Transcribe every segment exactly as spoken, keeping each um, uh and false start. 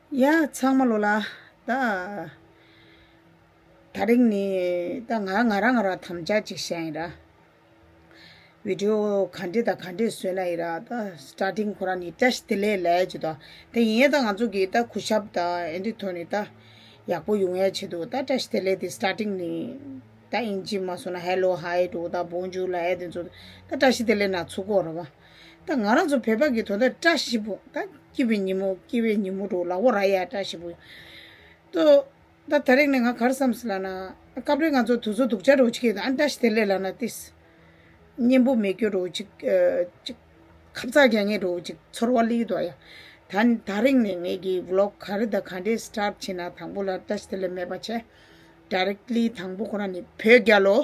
ཡ་ཚང་མ་ལོ་ལ། ད་དེ་རིང་ནི་ད་ང་ང་རང་ང་རང་དམ་བཅའ་ཅིག་བཞག་ཡིན་ར། བི་ཌིའོ་ག་འདྲ་དང་ག་འདྲ་བཟོས་ན་ཡིན་ར། ད་སི་ཊར་ཊིང་ཁོ་རང་ནི་བཀྲ་ཤིས་བདེ་ལེགས་ལབ་ཡ་ཅིག་དང་། དེ་ཡིན་ཡ་ད་ང་ཚོ་གི་ད་གུས་ཞབས་དང་ཨེ་འདྲ་ཐོག་ནི་ད་ཡག་པོ་ཡོང་ཡ་ཆེད་དུ་ད་བཀྲ་ཤིས་བདེ་ལེགས་དེ་སི་ཊར་ཊིང་ནི་ད་ཨིན་ཇི་མ་སོང་ན་ཧེ་ལོ་ཧའི་འགྲོ་ད་བོང་ཇུ་ལབ་ཡ་དེ་ཚོ་ད་བཀྲ་ཤིས་བདེ་ལེགས་ན་ཚུགས་ཀྱི་ཡོད་རེད་པ། ད་ང་རང་ཚོ་བོད་པ་གི་དོན་དག་བཀྲ་ཤིས་པོ་ད་སྐྱིད་པའི་ཉིན་མོ་སྐྱིད་པའི་ཉིན་མོ་འགྲོ་ལ་འོ་ར་ཡ་བཀྲ་ཤིས་པོ་ཏོ། ད་དེ་རིང་ནས་ང་ག་རེ་བསམ་སོང་ལབ་ན། སྐབས་རེ་ང་ཚོ་དུས་ཚོད་སྡུག་ཅག་འདྲ་བོ་ཅིག་གི་ཨ་བཀྲ་ཤིས་བདེ་ལེགས་ལབ་ན་ཏིས། སྙན་པོ་མེད་རྒྱུ་འདྲ་བོ་ཅིག་ཨ་ཅིག་ཁབ་ཚག་རྒྱག་མཁན་འདྲ་བོ་ཅིག་ཚོར་བ་སླེབས་ཀྱི་འདུག་ཡ། ད་དེ་རིང་ནས་ངེད་ཀྱི་ཝི་ལོག་ག་རེ་དང་ག་འདྲས་སི་ཊར་ཊི་བྱེད་ན་དང་པོ་ལ་བཀྲ་ཤིས་བདེ་ལེགས་མེད་པ་བྱས། ཌའི་རེག་ཊི་ལི་དང་པོ་ཁོ་རང་ནི་བོད་རྒྱལ་ལོ།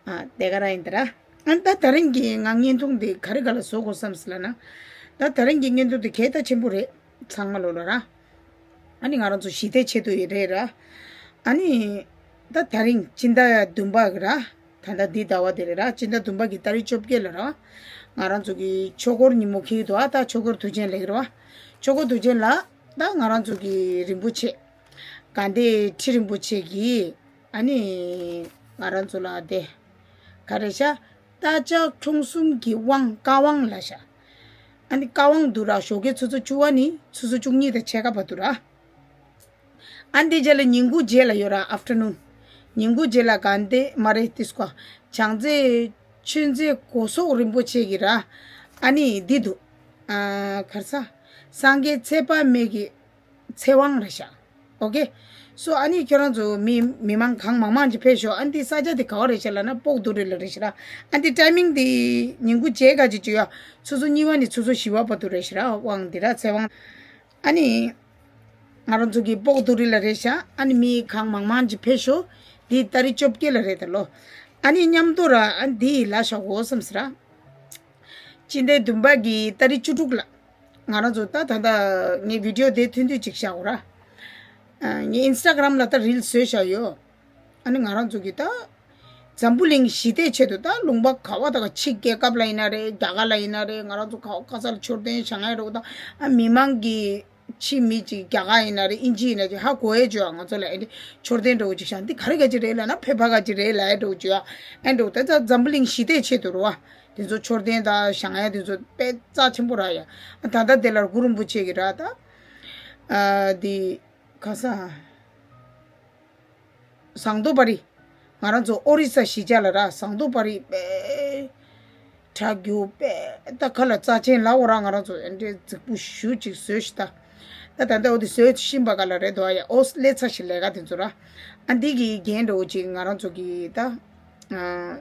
ཨ་དེ་ག་རང་ཡིན་ད་ར། ཨ་ད་དེ་རིང་གི་ང་བརྙན་ཐུང་འདི་ག་རེ་ག་ལ་བཟོ་དགོས་བསམ་སོང་ལབ་ན། ད་དེ་རིང་གི་བརྙན་ཐུང་འདི་གལ་ད་ཆེན་པོ་རེད། ཚང་མ་ལོ་ལ་ར། ཨ་ནི་ང་རང་ཚོ་ཞི་བདེའི་ཆེད་དུ་ཡིན་རེད་ར། ཨ་ནི་ད་དེ་རིང་སྤྱི་ཟླ་བདུན་པ་གི་ར། ད་ལྟ་འདི་ཟླ་བ་དེ་རེད་ར། སྤྱི་ཟླ་བདུན་པ་གི་ཏ་རིག་བཅོ་བརྒྱད་ལ་ར། ང་རང་ཚོ་གི་ཆོས་འཁོར་ཉིན་མོ་འཁེལ་གྱི་འདུག་ཨ་ད་ཆོས་འཁོར་དུས་ཆེན་ལེགས་རེད་བ། ཆོས་འཁོར་དུས་ཆེན་ལ་ད་ང་རང་ཚོ་གི་རིན་པོ་ཆེ། དགའ་ལྡན་ཁྲི་རིན་པོ་ཆེ་གིས། ཨ་ནི་ང་རང་ཚོ་ལ་དེ་ག་རེ་ཤག་རྟ་ལྕག་ཁྲོམ་གསུམ་གྱི་དབང་བཀའ་དབང་ལ་ཤག་ཨ་ནི་བཀའ་དབང་འདུག་ར། ཞོགས་ཀའི་ཆུ་ཚོད་བཅུ་པ་ནས་ཆུ་ཚོད་བཅུ་གཉིས་དང་ཕྱེད་ཀ་བར་དུ་ར། ཨ་ནི་དེ་རྗེས་ལ་ཉིན་གུང་རྗེས་ལ་ཡོད་ར། ཨབ་ཊར་ནུན། ཉིན་གུང་རྗེས་ལ་དགའ་ལྡན་མ་རེད་ཏིས་ཀོ། བྱང་རྩེ་ཆོས་མཛད་སྒོ་སོག་རིན་པོ་ཆེ་གི་ར། ཨ་ནི་འདི་འདུག་ཨ་ག་རེ་ཟ། སངས་རྒྱས་ཚེ་དཔག་མེད་ཀྱི་ཚེ་དབང་རེད་ཤག་ཨོ་ཁེ། སོ་ཨ་ནི་ཁྱོད་རང་ཚོ་མི་མི་མང་གང་མང་མང་ཅིག་ཕེབས་ཤོག་ཨ་ནི་ས་ཆ་དེ་ག་བ་རེད་ཤག་ལབ་ན་སྤོག་རྡོ་རི་ལ་རེད་ཤག་ར། ཨ་ནི་ཊའི་མིང་དེ་ཉིན་གུང་བརྗེད་ག་ཅིག་བཅུ་ཡ། ཆུ་ཚོད་གཉིས་པ་ནས་ཆུ་ཚོད་བཞི་པ་བར་དུ་རེད་ཤག་ར། དབང་དེ་ར་ཚེ་དབང་། ཨ་ནི་ང་རང་ཚོ་གི་སྤོག་རྡོ་རི་ལ་རེད་ཤག་ཨ་ནི་མི་གང་མང་མང་ཅིག་ཕེབས་ཤོག་འདི་ཏ་རིག་བཅོ་བརྒྱད་ལ་རེད་ད་ལོ། ཨ་ནི་མཉམ་དུ་ར་ཨ་ནི་འདི་ལ་ཤག་འོ་བསམ་སི་ར། སྤྱི་ཟླ་བདུན་པ་གི་ཏ་རིག་བཅུ་དྲུག་ལ། ང་རང་ཚོ་ད་ད་ལྟ་ངའི་བི་ཌིའོ་དེ་ཐུང་ཐུང་ཅིག་བཞག་གོ་ར། ཨ་ངའི་ཨིན་སི་ཊ་གྷི་རམ་ལ་ད་རིལ་བཟོས་བཞག་ཡོད། ཨ་ནི་ང་རང་ཚོ་གི་ད་འཛམ་བུ་གླིང་ཞི་བདེའི་ཆེད་དུ་ད་ལུང་པ་ག་བ་ད་ག་ཕྱི་རྒྱལ་ཁབ་ལ་ཡིན་ན་རེད། རྒྱ་གར་ལ་ཡིན་ན་རེད། ང་རང་ཚོ་ག་བ་ག་ས་ལ་མཆོད་རྟེན་བཞེངས་ཡ་རེད་ད། ཨ་མི་མང་གི་ཕྱི་མི་ཅིག་རྒྱ་གར་ཡིན་ན་རེད། ཨིན་ཇི་ཡིན་ན་ཅིག་ཧ་གོ་ཡས་བྱོས་ང་ཚོ་ལ་ཨེ་འདྲ་མཆོད་རྟེན་འདྲ་བོ་ཅིག་བཞེངས་འདི་ག་རེ་ག་ཅིག་རེད་ལབ་ན་ཕེབས་པ་ག་ཅིག་རེད་ལབ་ཡས་འདྲ་བོ་བྱོས་ཨ། ཨེ་འདྲ་བོ་ད་ད་འཛམ་བུ་གླིང་ཞི་བདེའི་ཆེད་དུ་རེད་བ། དེ་ཚོ་མཆོད་རྟེན་དང་བཞེངས་ཡ་དེ་ཚོ་དཔེ་རྩ་ཆེན་པོ་ར་ཡ། ད་ལྟ་དེ་ལ་གུ་རུ་རིན་པོ་ཆེ་གི་ར་ད། ཨ་འདི་ག་ས། ཟངས་མདོག་དཔལ་རི། ང་རང་ཚོ་ཨོ་རི་ས་གཞིས་ཆགས་ལ་ར་ཟངས་མདོག་དཔལ་རི་དཔེ་གྲ་རྒྱུག་དཔེ་ད་ཁ་ལ་རྩ་ཆེན་ལ་འོ་ར། ང་རང་ཚོ་ཨེ་འདྲའི་རྫིག་པོ་ཞུ་ཅིག་བཟོས་ཤི་ད། ད་ད་ལྟ་འོ་དེ་བཟོས་ཤིན་པ་ག་ལ་རེད་དོ་ཡ། ཨོ་སླེ་ཚ་ཞིག་ལས་ཀ་དེ་ཚོ་ར། ཨ་འདི་གི་རྒན་འདྲ་བོ་ཅིག་ང་རང་ཚོ་གི་ད། ཨ།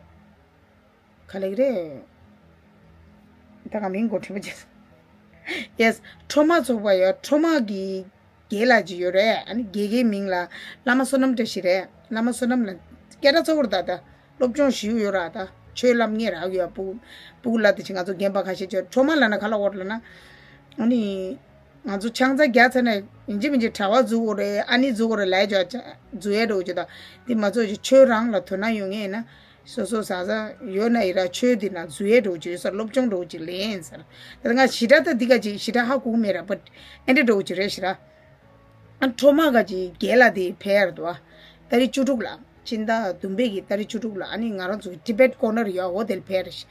ག་ལེགས་རེད། ད་ག་མིང་གོ་ཁྲི་པ་ཅེས། ཡེས། ཁྲོ་མ་ཚོགས་པ་ཡོད། ཁྲོ་མ་གི་དགེ་ལགས་ཅིག་ཡོད་རེད། ཨ་ནི་དགེ་རྒན་མིང་ལ་བླ་མ་བསོད་ནམས་བཀྲ་ཤིས་རེད། བླ་མ་བསོད་ནམས་ལ་སྐད་གྲགས་ཚ་བོ་རེད་ད། ད་སློབ་སྦྱོང་ཞུས་ཡོད་ར། ད་ཆོས་བསླབ་མཁན་རག་ཡོད། སྤུ་སྤུ་གུ་ལ་དེ་ཆེ་ང་ཚོ་རྒན་པ་ཁ་ཤས་ཅིག་ཁྲོ་མ་ལབ་ན་ག་ལ་འོར་ལབ་ན། ཨ་ནི། ང་ཚོ་ཆང་ས་རྒྱག་ཚར་ནས་ཡིན་གཅིག་མིན་གཅིག་གྲྭ་པ་འཛུལ་དགོས་རེད། ཨ་ནི་འཛུལ་དགོས་རེད་ལབ་ཡ་ཅིག་འཛུལ་ཡས་འདྲ་བོ་ཅིག་དང་། འདི་མ་ཚོགས་ཅིག་ཆོས་རང་ལ་དོ་སྣང་ཡོད་མཁན་ཡིན་ན། སོ་སོ་ཟ་ཟ་ཡོད་ན་ཡིན་ར། ཆོས་འདི་ན་འཛུལ་ཡས་འདྲ་བོ་ཅིག་ཡོད་ས། སློབ་སྦྱོང་འདྲ་བོ་ཅིག་ལེན་ཟེར། ད་ང་ཞི་དྲག་ད་འདི་ག་ཅིག་ཞི་དྲག་ཧ་གོ་གི་མེད་ར། བཊ་ཨེ་འདྲ་འདྲ་བོ་ཅིག་རེད་ཞི་དྲག་ཨ་ཁྲོ་མ་ག་ཅིག་རྒན་ལགས་དེ་ཕེབས་ཡ་རེད་དོ། ཏ་རིག་བཅུ་དྲུག་ལ། སྤྱི་ཟླ་བདུན་པའི་གི་ཏ་རིག་བཅུ་དྲུག་ལ་ཨ་ནི་ང་རང་ཚོ་གི་ཊི་བེཊ་ཀོར་ནར་ཡོད། འོ་དེར་ཕེབས་རེད་ཤག་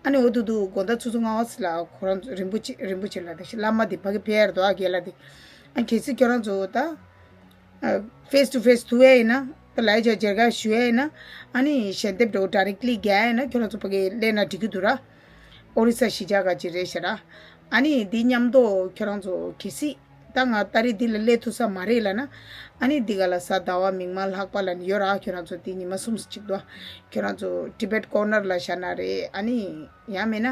ཨ་ནི་འོ་དུ་དུ་དགོང་དག་ཆུ་ཚོད་ལྔ་པ་ཙམ་ལ་ཁོ་རང་ཚོ་རིན་པོ་ཆེ་རིན་པོ་ཆེ་ལ་དེ་ཤི་བླ་མ་དེ་ཕ་གི་ཕེབས་ཡ་རེད་དོ། ཨ་རྒན་ལགས་དེ། ཨ་གལ་སྲིད་ཁྱོད་རང་ཚོ་ད། ཕེས་ཊུ་ཕེས་ཐུག་ཡ་ཡིན་ན། ད་ལའི་ཇ་མཇལ་ཁ་ཞུ་ཡ་ཡིན་ན། ཨ་ནི་ཞལ་འདེབས་འདྲ་བོ་ཌའི་རེག་ཊི་ལི་རྒྱག་ཡ་ཡིན་ན་ཁྱོད་རང་ཚོ་ཕ་གི་སླེབས་ན་འགྲིག་གི་འདུག་ར། ཨོ་རི་ས་གཞིས་ཆགས་ག་ཅིག་རེད་ཤག་ར། ཨ་ནི་འདི་མཉམ་དུ་ཁྱོད་རང་ཚོ་གལ་སྲིད་ད་ང་ཏ་རིག་འདི་ལ་སླེབས་ཐུབ་ས་མ་རེད་ལབ་ན། ཨ་ནི་འདི་ག་ལ་གཟའ་ཟླ་བ་མིག་དམར་ལྷག་པ་ལ་ནི་ཡོད་ར། ཁྱོད་རང་ཚོ་འདི་ཉི་མ་གསུམ་གཅིག་འདུག་ཁྱོད་རང་ཚོ་ཊི་བེཊ་ཀོར་ནར་ལ་བཞག་ན་རེད། ཨ་ནི་ཡང་མེད་ན།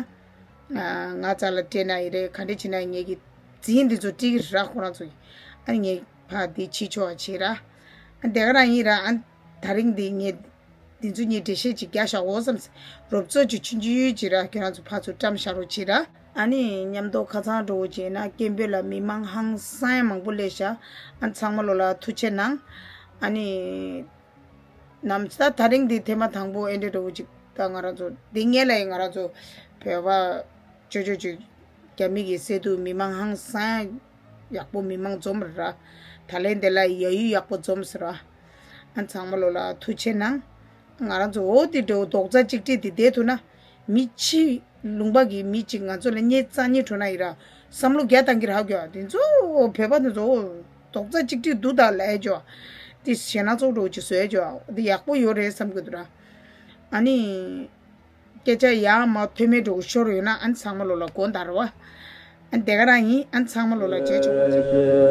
ང་རྩ་ལ་སྤྲད་ན་ཡི་རེད། ག་འདྲ་བྱེད་ན་ཡི་ངེད་ཀྱི་འཛིན་འདི་ཚོ་ཀྲིག་ར་ཁོ་རང་ཚོ་ཡི། ཨ་ངེད་ཕ་འདི་ཕྱི་ཕྱོགས་བྱེད་ར། ཨ་དེ་ག་རང་ཡིན་ར། ཨ་དེ་རིང་འདི་ངེད་འདི་ཚོ་གཉིས་འགྲེལ་བཤད་ཅིག་རྒྱག་བཞག་འོ་བསམ། རོབ་ཚོ་ཅིག་ཆུང་ཆུང་ཡོད་ཅིག་ར། ཁྱོད་རང་ཚོ་ཕ་ཚོ་བཀྲམ་བཞག་རོགས་བྱེད་ར། ཨ་ནི་མཉམ་དུ་ཁ་སང་འགྲོ་བྱས་ན་སྐད་འབོད་ལ་མི་མང་ཧང་སང་མང་པོ་སླེབས་ཤག་ཨ་ཚང་མ་ལོ་ལ་ཐུགས་ཆེ་གནང་། ཨ་ནི། ནམ་ཟླ་དེ་རིང་འདི་ཐེངས་མ་དང་པོ་ཨེ་འདྲ་འདྲ་བོ་ཅིག་ད་ང་རང་ཚོ་འདི་ངེད་ལ་ཡིན། ང་རང་ཚོ་བོད་པ་ཅོ་ཅོ་ཅིག་རྒྱ་མི་གི་སེ་དུ་མི་མང་ཧང་སང་ ཡག་པོ་མི་མང་འཛོམས་ར། ད་ལན་དེ་ལ་ཡ་ཡུལ་ཡག་པོ་འཛོམས་ཟེར་ར། ཨ་ཚང་མ་ལོ་ལ་ཐུགས་ཆེ་གནང་། ང་རང་ཚོ་འོ་དེ་འདྲ་རྡོག་རྩ་གཅིག་སྒྲིལ་དེ་བསྡད་ཐུབ་ན། མི་ཕྱི་ལུང་པ་གི་མི་གཅིག་ང་ཚོ་ལ་རྙེད་རྩ་རྙེད་འགྲོ་ན་ཡི་ར། བསམ་བློ་རྒྱ་བཏང་གི་རག་གྱོ། དེ་ཚོ་བོད་པ་དེ་ཚོ་རྡོག་རྩ་གཅིག་སྒྲིལ་འདུག་ད་ལས་ཇོ། དེ་ཞེ་ན་ཚོགས་འགྲོ་ཅིག་བཟོས་ཇོ། དེ་ཡག་པོ་ཡོད་རེད་བསམ་གི་འདུག་ར། ཨ་ནི། སྐད་ཆ་ཡང་མ་ཐོན་མེད་འགྲོ་གི་ཤོར་ཡོད་ན་ཨ་ནི་ཚང་མ་ལོ་ལ་དགོངས་དག་ར་བ། ཨ་ནི་དེ་ག་རང་ཡིན། ཨ་ནི་ཚང་མ་ལོ་ལ་བྱས་ཆོག་པ་ཚོ།